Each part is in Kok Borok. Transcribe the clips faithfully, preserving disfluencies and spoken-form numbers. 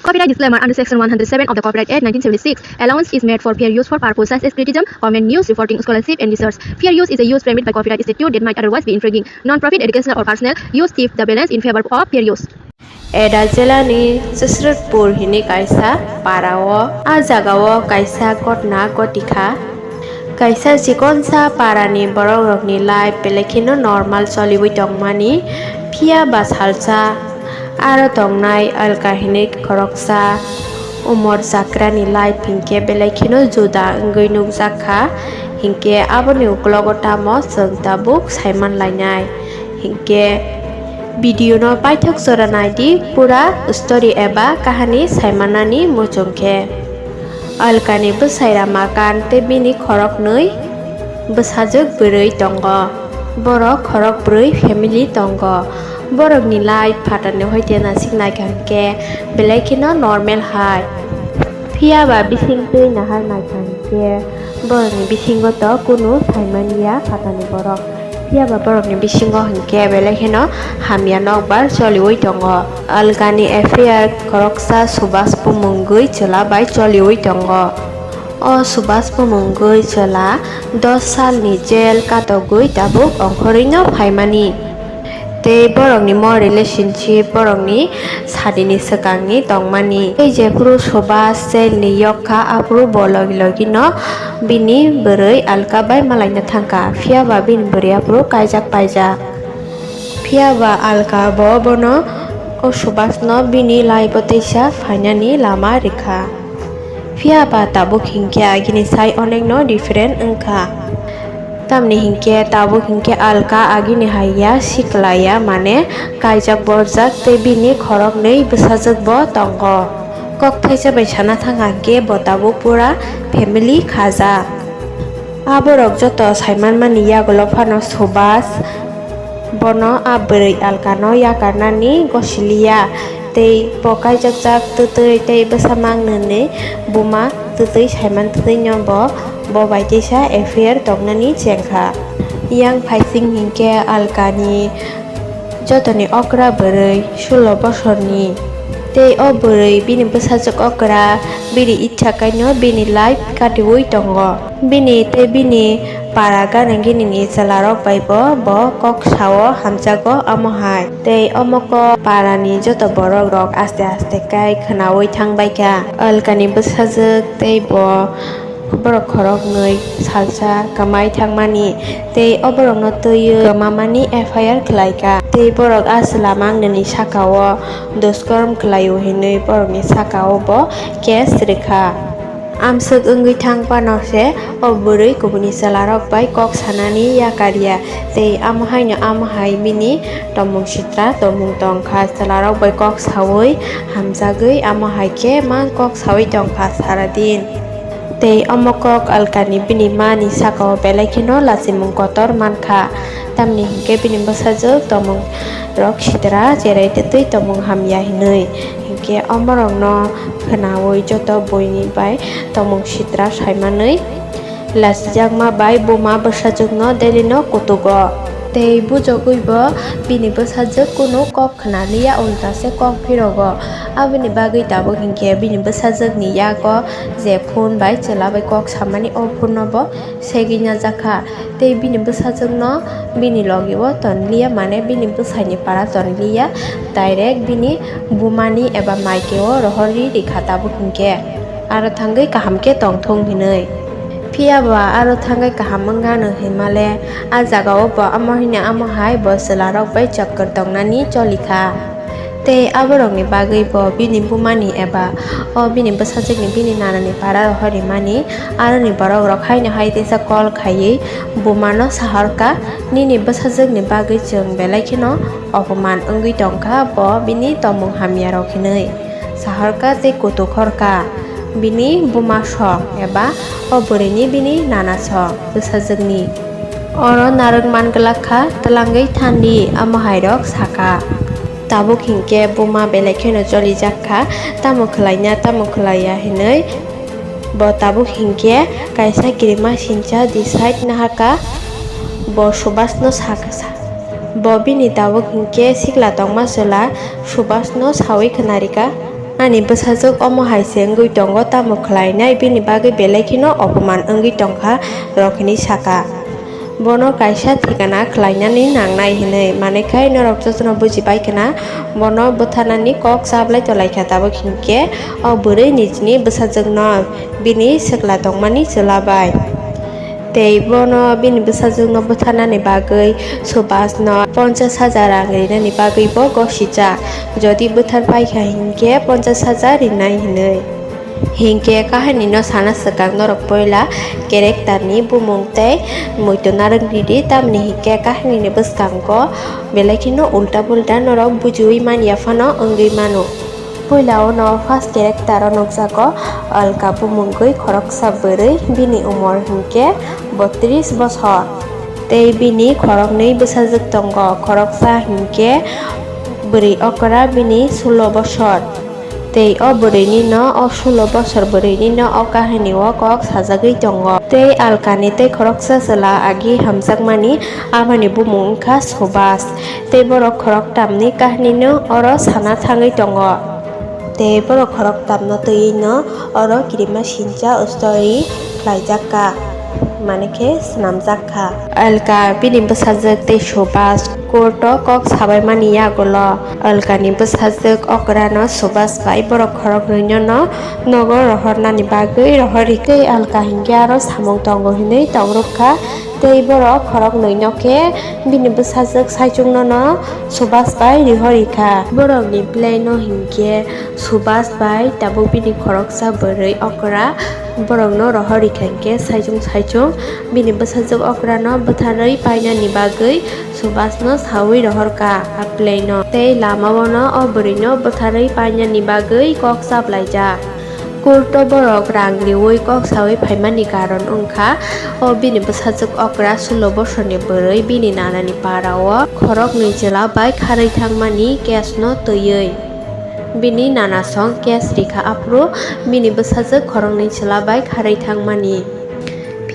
Copyright disclaimer: under section one hundred seven of the Copyright Act nineteen seventy-six, allowance is made for fair use for purposes such as criticism, comment, news, reporting, scholarship, and research. Fair use is a use permitted by copyright statute that might otherwise be infringing. Non-profit, educational, or personal use tip the balance in favor of fair use. Eda jela ni Jaswantpur hwnwi kaisa para o, a jaga o kaisa ghotna ghoti kha. Kaisa chikonsa para ni borok rok ni life belai kheno normal choliwi tongmani, phiya ba salsa aro tongnai Alka hwnwi khoroksa umor chakra ni life hinkhe belai kheno juda wngwi nukjak kha, hinkhe aboni uklogo tamo chwng tabuk saiman lainai. Hinkhe video no paithak jora naidi, pura story eba kahani saimanani muchung khe. Alkani bwsai Ramakan tei bini khoroknwi bwsajwk bwrwi tongo. Borok khorok bwrwi family tongo. Borokni life phatarni hoite nasik naikha hinkhe belai kheno normal hai. Phiya ba bising twi nahar naikha hinkhe borokni bisingo to kunu saimanya phatarni borok. Phiya ba borokni bisingo hinkhe belai kheno hamya nokbar choliwi tongo. Alkani affair khoroksa Subhas bumungwi chwla bai choliwi tongo. O Subhas bumungwi chwla dos salni jail katogwi tabuk ongkhorwino phaimani. Tei borokni mo relationship borokni sadini swkangni tongmani. Tei jephuru Subhas jailni yok kha, aphuru bo logi logi no bini bwrwi Alka bai malaina thangkha, phiya ba bini bwrwi aphuru kaijak paijak. Phiya ba Alka bo bono, o Subhas no bini life o teisa phainani lama rikha. Phiya ba tabuk hinkhe agini sai onekno different wngkha. Tamni hinkhe tabuk hinkhe Alka agini hai ya, siklaya, mane kaijak borjak tei bini khoroknwi bwsajwk bo tongo. Kok thaisa bai sana thangkha hinkhe bo tabuk pura family khajak. Aborok joto saimanmani yagulo phano Subhas bono a bwrwi Alkano yakarnani gosiliya, tei bo kaijakjak twtwi tei bwsa mang nwnwi buma twtwi saiman twtwino bo, bo bai teisa affair tongnani chengkha. Yang phaising hinkhe Alkani jotoni okra bwrwi sulo bosorni, tei o bwrwi bini bwsajwk okra bini icha kaino bini life katiwi tongo. Bini tei bini para ganangini ni chwlarok bai bo, bo kok sao hamjago amo hai. Tei omo kok parani joto borok rok aste aste kai khwnawi thang bai kha. Alkani bwsajwk tei bo borok khoroknwi salsa kwmai thangmani tei o borokno twiwi kwmamani F I R khlai kha. Tei borok a chwla mangnani saka o duskorm khlaio hinwi borokni saka o bo case rwkha. Amswk wngwi thang phano se o bwrwi kubuni chwlarok bai kok sanani yakarya, tei amo haino amo hai bini tongmung sitra tongmung tongkha, chwlarok bai kok saui hamjagwi amo hai khe mang kok saui tongkha sara din. Tei omo kok Alkani bini mani sakao belai kheno lachimung kotor mankha, tamni hinkhe bini bwsajwk tongmung rok sitra cherai twtwi tongmung hamya hinwi. Hinkhe omorokno khwnaui joto buini bai tongmung sitra saimanwi lachijakma bai buma bwsajwkno daily no kutugo. Tei bujogwi bo bini bwsajwk kunu kok khna liya, ulta se kok phirogo. Aboni bagwi tabuk hinkhe bini bwsajwkni yago je phone bai chwla bai kok samani, o phone no bo segwi najakha. Tei bini bwsajwkno bini logi o tonliya, mane bini bwsaini para tonliya, direct bini bumani eba maike o rohorwi rikha tabuk hinkhe. Aro thangwi kaham khe tongthung hinwi. Phiya ba aro thangwi kaham wngano hinmale, a jaga o bo amo hino amo hai bo chwlarok bai chokkwr tongnani cholikha. Tei aborokni bagwi bo bini bumani eba o bini bwsajwkni bini nanani para rohorwi mani, aroni borok rok haino hai teisa call khaiwi bumano sahorkha, "Nini bwsajwkni bagwi chwng belai kheno opoman wngwi tongkha, bo bini tongmung hamya rok hinwi." Sahorkha tei kutuk horkha bini buma song eba o bwrwini bini nana song bwsajwkni. Oro narwk man glak kha, twlangwi thandi, amo hai rok sakha. Tabuk hinkhe buma belai kheno cholijak kha, tamo khwlaina tamo khwlaiya hinwi bo tabuk hinkhe kaisa kirima sincha decide nahakha, bo Subhasno sakha. Bo bini tabuk hinkhe sikla tongma chwla Subhasno saui khwnarikha. Ani bwsajwk omo hai se wngwi tongo, tamo khlainai, bini bagwi belai kheno opoman wngwi tongkha, rok hinwi saka. Bono kaisa thikana khlainani nangnai hinwi, manwi khai norok jotono buji bai khna, bono bwtharnani kok chablai tolai kha. Tabuk hinkhe o bwrwi nijini bwsajwkno bini swkla tongmani chwla bai. Tei bono bini bwsajwkno bwtharnani bagwi Subhasno ponchash hajar rang rinani bagwi bo gosijak. Jodi bwthar paikha hinkhe ponchash hajar rinai hinwi. Hinkhe kahinino sana swkang norok poila characterni bumung tei muitu narwk ridi, tamni hinkhe kahinini bwskango belai kheno ulta pulta norok bujiwi manya phano wngwi mano. Puila o no first character o nukjago Alka bumungwi khoroksa bwrwi, bini umor hinkhe botris bosor. Tei bini khoroknwi bwsajwk tongo, khoroksa hinkhe bwrwi okra, bini sulo bosor. Tei o bwrwini no, o sulo bosor bwrwini no o kahini o kok sajagwi tongo. Tei Alkani tei khoroksa chwla agi hamjakmani, aboni bumung wngkha Subhas. Tei borok khoroktamni kahinino oro sana thangwi tongo. Tei borok khoroktamno twiwi no oro kirima sincha story khlaijak kha, mane khe swnamjak kha. Alka bini bwsajwk tei Subhas court o kok sabaimani yagulo Alkani bwsajwk okrano Subhas bai borok khoroknwino no nogo rohornani bagwi rohorwi tei Alka hinkhe aro samung tongo hinwi tongrwk kha. Tei borok khoroknwino khe bini bwsajwk saichungno no Subhas bai rihorwi kha. Borokni plan no hinkhe Subhas bai tabuk bini khoroksa bwrwi okra borokno rohorwi kha hinkhe saichung saichung bini bwsajwk okrano bwtharwi painani bagwi Subhasno sawi rohorkha a plan no. Tei lamao no o bwrwino bwtharwi painani bagwi kok chaplaijak. Court o borok rang riwi kok sawi phaimani karon wngkha o bini bwsajwk okra sulo bosorni bwrwi bini nanani para o khoroknwi chwla bai kharwi thangmani case no twiwi. Bini nana song case rikha aphuru bini bwsajwk khoroknwi chwla bai kharwi thangmani.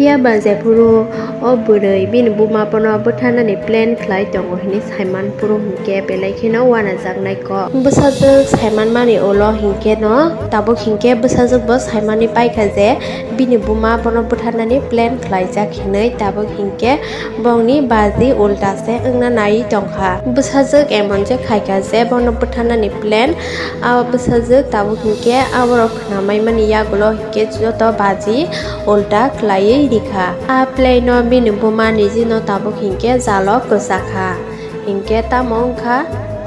Phiya ba jephuru o bwrwi bini buma bono bwtharnani plan khlai tongo hinwi saiman phuru hinkhe belai kheno uanajaknai kok. Bwsajwk saimanmani ulo hinkhe no tabuk hinkhe bwsajwk bo saimani paikha je bini buma bono bwtharnani plan khlaijak hinwi, tabuk hinkhe bongni baji ulta se wngna nai tongkha. Bwsajwk emon je khaikha je bono bwtharnani plan, a bwsajwk tabuk hinkhe aborok khwnamaimani yagulo hinkhe joto baji ulta khlaiwi rikha. A plan no bini buma nijino tabuk hinkhe jalo kwchakha. Hinkhe tamo wngkha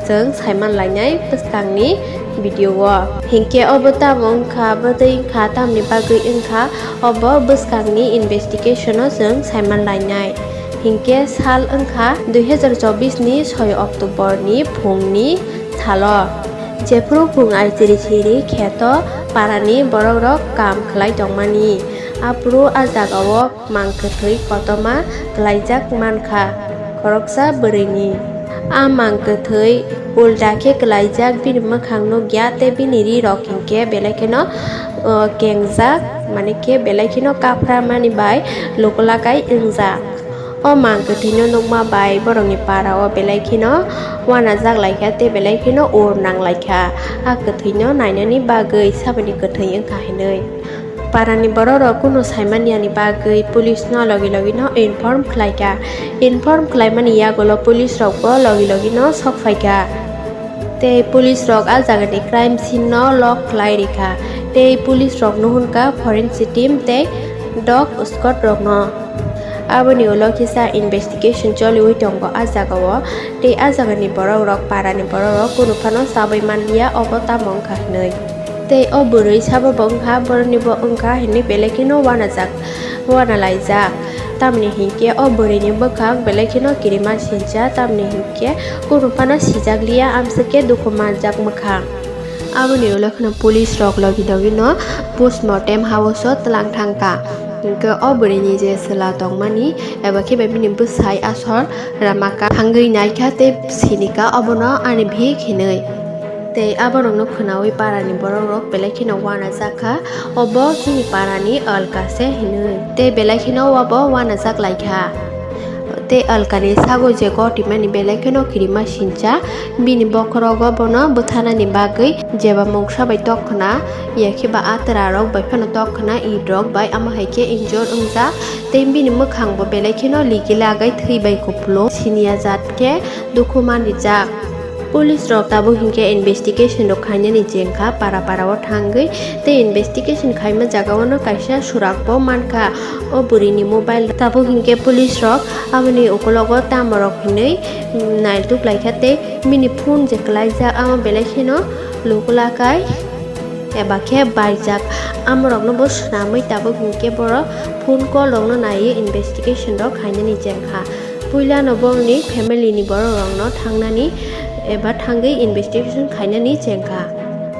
chwng saiman lainai bwskangni video o. Hinkhe obo tamo wngkha, bwtwi wngkha, tamni bagwi wngkha, obo bwskangni investigation o chwng saiman lainai. Hinkhe sal wngkha dui hazar chobbish ni soi October ni phungni salo. Jephuru phung ai chiri chiri kheto parani borokrok kam khlai tongmani, aphuru a jagao mang kwthwi kotorma klaijak mankha khoroksa bwrwini. A mang kwthwi ulta khe klaijak bini mwkhang nukya tei bini ri rok hinkhe belai kheno, o, kengjak, mane khe belai kheno kaphramani bai lukulakai wngjak. O mang kwthwino nukma bai borokni para o belai kheno uanajak laikha tei belai kheno ur nang laikha. A kwthwino nainani bagwi saboni kwthwi wngkha hinwi. Parani borokrok kunu saimanyani bagwi police no logi logi no inform khlaikha. Inform khlaimani yagulo police rok bo logi logi no sokphaikha. Tei police rok a jagani crime scene no lock khlai rikha. Tei police rok nuhunka forensic team tei dog squad rokno. Aboni ulo kisa investigation choliwi tongo a jagao. Tei a jagani borokrok, parani borokrok kunu phano chabwi manliya obo tamo wngkha hinwi. Tei o bwrwi sabo bo wngkha, borokni bo wngkha hinwi belai kheno uanajak, uanalaijak. Tamni hinkhe o bwrwini bwkhak belai kheno kirima sincha, tamni hinkhe kunu phano sijakliya, amswk khe dukhu manjak mwkhang. Aboni ulo kheno police rok logi logi no postmortem house o twlang thangkha. Hinkhe o bwrwini je chwla tongmani eba khe bai bini bwsai asol Ramaka thangwi naikha tei sinikha obono ani bihik hinwi. Tei aborokno khwnawi parani borokrok belai kheno uanajakha, obo chini parani Alka se hinwi. Tei belai kheno obo uanajak laikha. Tei Alkani sago je gotimani belai kheno kirima sincha, bini bokhorogo bono bwtharnani bagwi jeba mungsa bai tok khna, ya khe ba a twrarok bai phano tok khna, itrok bai amo hai khe injure wngjak. Tei bini mwkhang bo belai kheno ligi lagai thwi bai kupulung, siniya jat khe dukhu manrijak. Police rok tabuk hinkhe investigation rok khainani chengkha para para o thangwi, tei investigation khaima jaga o no kaisa surak bo mankha o bwrwi ni mobile. Tabuk hinkhe police rok aboni ukulogo tamo rok hinwi naituk laikha tei bini phone je kwlaijak amo belai kheno lukulakai eba khe baijak. Amorokno bo swnamwi tabuk hinkhe borok phone call rokno naiwi investigation rok khainani chengkha. Puilano bongni family ni borok rokno thangnani eba thangwi investigation khainani chengkha.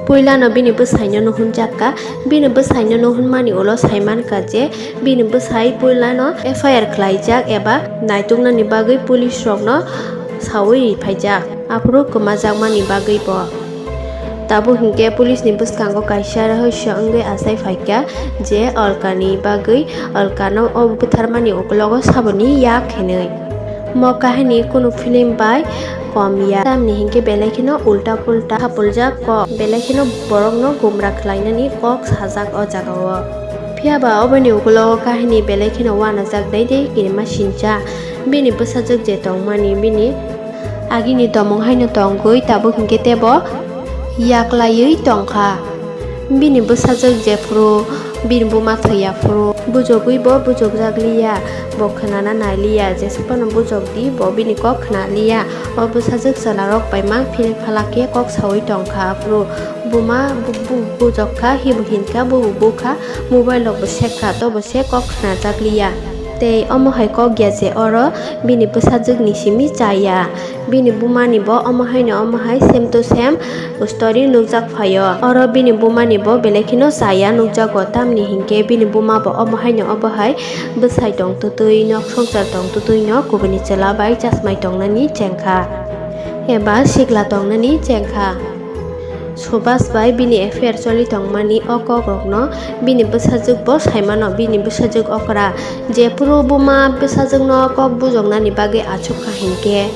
Puilano bini bwsaino nuhunjakka, bini bwsaino nuhunmani ulo saimankha je bini bwsai puilano F I R khlaijak eba naituknani bagwi police rokno sawi riphaijak, aphuru kwmajakmani bagwi bo. Tabuk hinkhe police ni bwskango kaisa rahasya wngwi achai phaikha je Alkani bagwi Alkano o bwtharmani ukulogo saboni yak hinwi. Mo kahini kunu film bai kom ya, tamni hinkhe belai kheno ulta pulta sapuljak kok, belai kheno borokno gumra khlainani kok sajak o jagao. Phiya ba oboni ukulogo kahini belai kheno uanajak dai dai kirima sincha, bini bwsajwk je tongmani bini agini tomong haino tongwi tabuk hinkhe teibo yaklaiwi tongkha. Bini bwsajwk jephuru bini buma thwi yaphuru bujogwi bo bujokjak liya, bo khwnana nai liya, jesa phano bujok di bo bini kok khna liya. O bwsajwk chwlarok bai mang philip phalak khe kok sawi tongkha, aphuru buma bu-, bu-, bujok kha, hibo hinkha, bubo bukha, mobile rok bo sek kha, tobo se kok khnajak liya. Tei omo hai kok ya je oro bini bwsajwk ni simi chaya. Bini bumani bo omo haino omo hai same to same story nukjak phaio. Oro bini bumani bo belai kheno chaya nukjago, tamni hinkhe bini buma bo omo haino obo hai bwsai tong twtwi nok swngchar tong twtwi no kubuni chwla bai chasmai tongnani chengkha eba sikla tongnani chengkha. Subhas bai bini affair choli tongmani o kokrokno bini bwsajwk bo saimano, bini bwsajwk okra. Jephuru buma bwsajwkno kok bujoknani bagwi achukha hinkhe,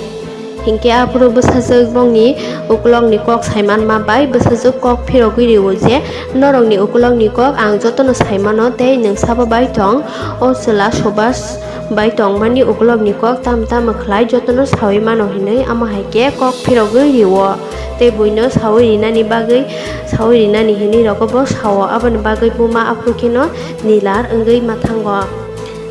hinkhe aphuru bwsajwk bongni ukulokni kok saimanma bai bwsajwk kok phirogwi rio je, "Norokni ukulokni kok ang jotono saimano tei nwng sabo bai tong, o chwla Subhas bai tongmani ukulokni kok tamo tamo khlai jotono sawi mano," hinwi amo hai khe kok phirogwi rio. Tei buino sawi rinani bagwi, sawi rinani hinwi rogo bo sao, aboni bagwi buma aphuru kheno nilar wngwi ma thango.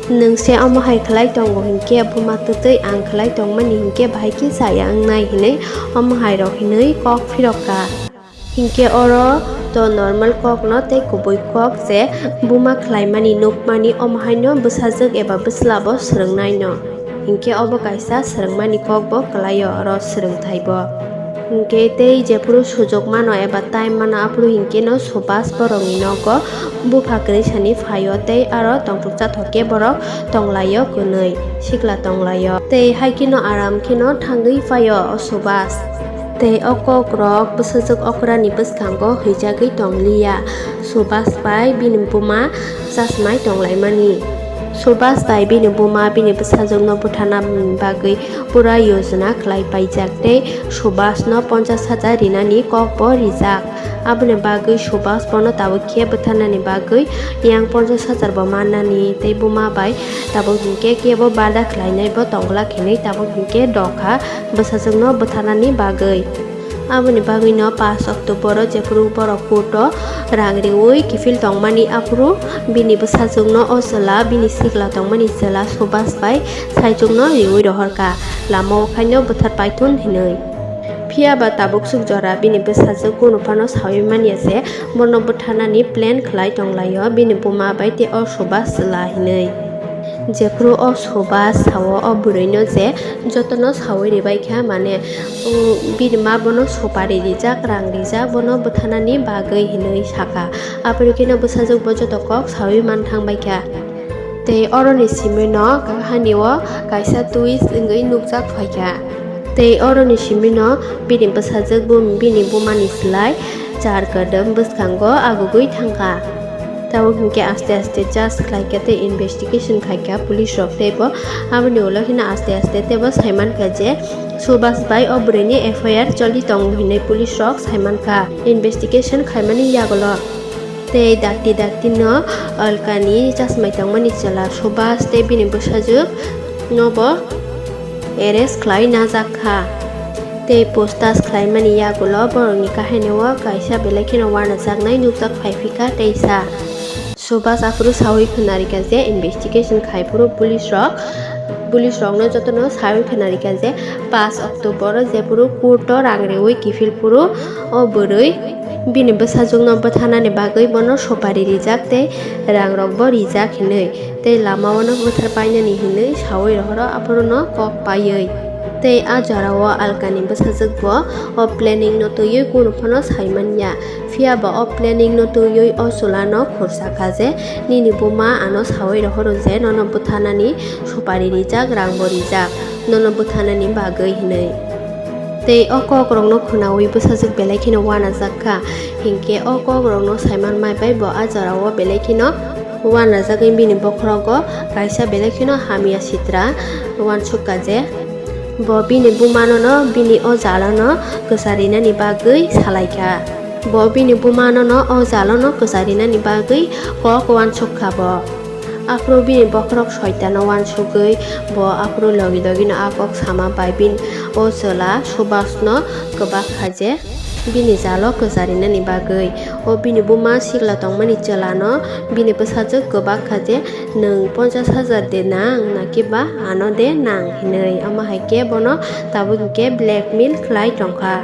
Nwng se omo hai khlai tongo hinkhe buma twtwi ang khlai tongmani hinkhe bahai khe chaya wngnai hinwi omo hai rok hinwi kok phirokha. Hinkhe oro to normal kokno tei kubui kok je buma khlaimani nukmani omo haino bwsajwk eba bwsla bo swrwngnaino. Hinkhe obo kaisa swrwngmani kok bo kwlaio oro swrwngthai bo. Hinkhe tei jephuru sujok mano eba time mano aphuru hinkhe no Subhas borokni nogo bupha kwrwisani phaio tei aro tongthokcha thok khe borok tonglaio kwnwi sikla tonglaio tei hai kheno aram kheno thangwi phaio o Subhas. Tei o kokrok bwsajwk okrani bwskango huijagwi tongliya. Subhas bai bini buma chasmai tonglaimani. Subhas bai bini buma bini bwsajwkno butharna bagwi pura yojona khlai paijak tei Subhasno ponchash hajar rinani kokbo rijak. Aboni bagwi Subhas bono tabuk khe butharnani bagwi yang ponchash hajar bo mannani tei buma bai tabuk hinkhe kebo bada khlainai bo tongglak hinwi tabuk hinkhe dokha bwsajwkno butharnani bagwi. Aboni bagwino pash October-o jephuru borok court-o rang riwi kiphil tongmani, aphuru bini bwsajwkno o chwla bini sikla tongmani chwla Subhas bai saichukno riwi rohorkha, lama o khaino bwthar paithun hinwi. Phiya ba tabuksuk jora bini bwsajwk kunu phano sawi manya je bono butharnani plan khlai tonglaio bini buma bai tei o Subhas chwla hinwi. Jephuru o Subhas sao o bwrwino je jotono sawi ribaikha, mane, um, bini ma bono supari rijak, rang rijak, bono bwtharnani bagwi hinwi sakha. Aphuru kheno bwsajwk bo joto kok sawi man thangbaikha. Tei oroni simino hani o kaisa twist wngwi nukjak phaikha. Tei oroni simino bini bwsajwk bo bini bumani slai char kadam bwskango agugwi thangkha. Tabuk hinkhe aste aste search khlaikha tei investigation khaikha police rok teibo. Aboni ulo hino aste aste teibo saimankha je Subhas bai o bwrwini F I R choli tongo hinwi police rok saimankha investigation khaimani yagulo. Tei dakti dakti no Alkani chasmai tongmani chwla Subhas tei bini bwsajwk no bo arrest khlai najak kha. Tei puchtas khlaimani yagulo borokni kahainio kaisa belai kheno uanajaknai nukjak phai phikha tei sa. Subhas aphuru sawi khwnarikha je investigation khai phuru police rok, police rokno jotono sawi khwnarikha je paanch October o jephuru court o rang rewi kiphil phuru o bwrwi bini bwsajwkno bwtharnani bagwi bono supari rijak tei rang rokbo rijak hinwi tei lama o no bwthar painani hinwi sawi rohoro aphuru no kok paiwi. Tei a jora o Alkani bwsajwk bo o planning no twiwi kunu phano sai manya. Phiya ba o planning no twiwi o chwla no khursa kha je, "Nini buma ano sawi rohoro je nono bwtharnani supari rijak, rang bo rijak, nono bwtharnani bagwi," hinwi. Tei o kok rok no khwnawi bwsajwk belai kheno uanajak kha. Hinkhe o kok rok no saiman mai bai bo a jora o belai kheno uanajagwi bini bokhorogo kaisa belai kheno hamya sitra uansuk kha je, bo bini bumano no bini o jalo no kwcharinani bagwi salai kha. Bo bini bumano no o jalo no kwcharinani bagwi kok uansuk kha bo. Aphuru bini bokhorok soitano uansugwi bo aphuru logi logi no a kok sama bai bini o chwla Subhas no kwbak kha je bini jalo kwcharinani bagwi. O bini buma sikla tongmani chwla no bini bwsajwk kwbak kha je, "Nwng ponchash hajar de nang, naki ba ano de nang?" hinwi. Omo hai khe bono tabuk hinkhe blackmail khlai tongkha.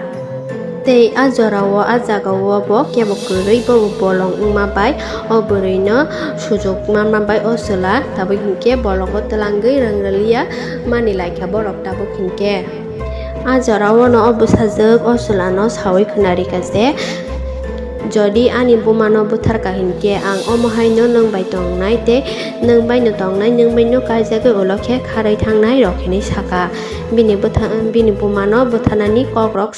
Tei a jora o, a jaga o bo kebo kwrwi, bo bolong wngma bai, o bwrwi no sujuk manma bai o chwla tabuk hinkhe bolongo twlangwi rwng rwliya mani laikha borok tabuk hinkhe. A jora o no o bwsajwk o chwla no sawi khwnarikha je, "Jodi ani buma no bwtharkha hinkhe ang omo hai no nwng bai tongnai tei nwng bai no tongnai, nwng bai no kaijagwi ulo khe kharwi thangnai rok," hinwi sakha. Bini bwtha-, bini buma no bwtharnani kok rok